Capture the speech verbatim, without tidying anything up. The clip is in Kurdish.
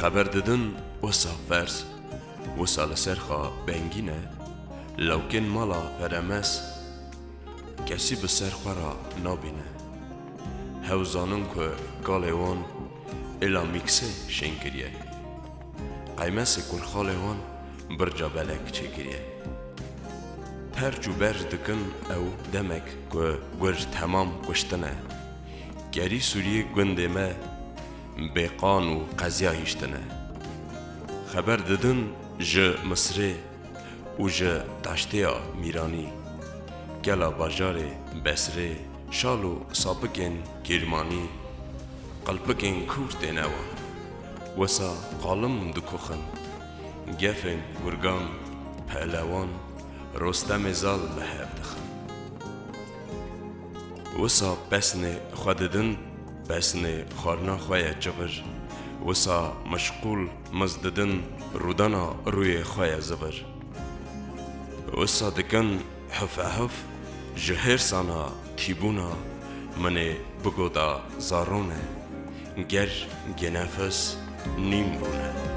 Xeber didin wisa ferz, wisa li ser xwe bengî ne, lewkên mala feremez, kesî bi ser xwe re nabîne. Hew zanin ku kalê wan êla mîksê şên kiriye. Qeymesê kurxalê wan birca belek çêkiriye. Terç û berç dikin ew demek ku gur temam kuştine. Kerî Sûriyê gundê me bê qan û qeziya hiştine. Xeber didin ji Misirê û ji taştêya Mîranî, kela bajarê Besrê, şal û sapikên Kîrmanî, qilpikên kûr têne wan. Wisa qalim dikuxin, gefên gurgan, pehlewan, Rostemê zal bi hev dixin. Wisa pesnê xwe didin, pesnê xwarina xwe ye çixir. Wisa mişqûl miz didin, rûdana rûyê xwe ye zivir. Wisa dikin hifehif, ji hêrsana tîbûna min ê bigota zarone, ger genefis nîm bûne.